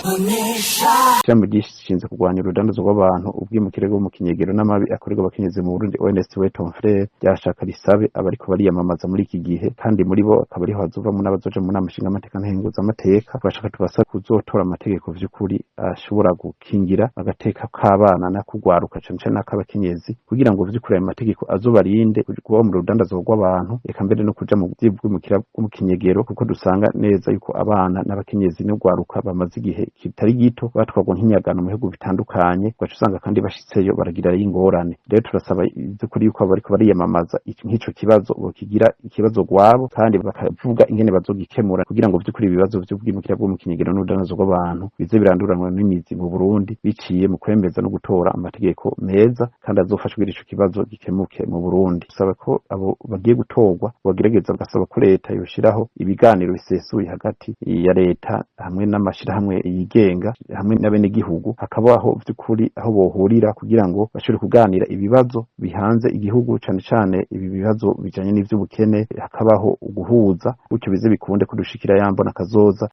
Ishami ryishinze kurwanya urudandazwa rw'abantu, ubwimukire bwo mu kinyegero n'amabi akorerwa abakenyezi mu Burundi, ONS Weton Frere, ryashaka risabe abariko bariyamamaza muri iki gihe, kandi muri bo akaba ariho hazovamwo n'abazoja mu nama nshingamateka nkenguzamateka. Bashaka tubasaba kuzotora amategeko vy'ukuri ashobora gukingira agateka k'abana n'akugwaruka, cane cane n'ak'abakenyezi, kugira ngo vy'ukuri ayo mategeko azobarinde kuba mu rudandazwa rw'abantu, eka mbere no kuja mu vy'ubwimukira bwo mu kinyegero, kuko dusanga neza yuko abana n'abakenyezi n'ugwaruka bamaze igihe kitari gito batwarwa nk'inyagano mu bihugu bitandukanye, ugaca usanga kandi bashitseyo baragirayo ingorane. Rero turasaba vy'ukuri yuko abo bariko bariyamamaza nk'ico kibazo bokigira ikibazo gwabo, kandi bakavuga ingene bazogikemura, kugira ngo vy'ukuri ibibazo vy'ubwimukira bwo mu kinyegero n'urudandazwa rw'abantu bize biranduranwa n'imizi mu Burundi, biciye mu kwemeza no gutora amategeko meza kandi azofasha kugira ico kibazo gikemuke mu Burundi. Dusaba ko abo bagiye gutorwa bogerageza bagasaba ko leta yoshiraho ibiganiro bisesuye hagati ya leta hamwe n'amashirahamwe yigenga hamwe n'abenegihugu, hakabaho vy'ukuri aho bohurira kugira ngo bashobore kuganira ibibazo bihanze igihugu, cane cane ibi bibazo bijanye n'ivy'ubukene, hakabaho uguhuza, gutyo bize bikunde kudushikira yambona kazoza.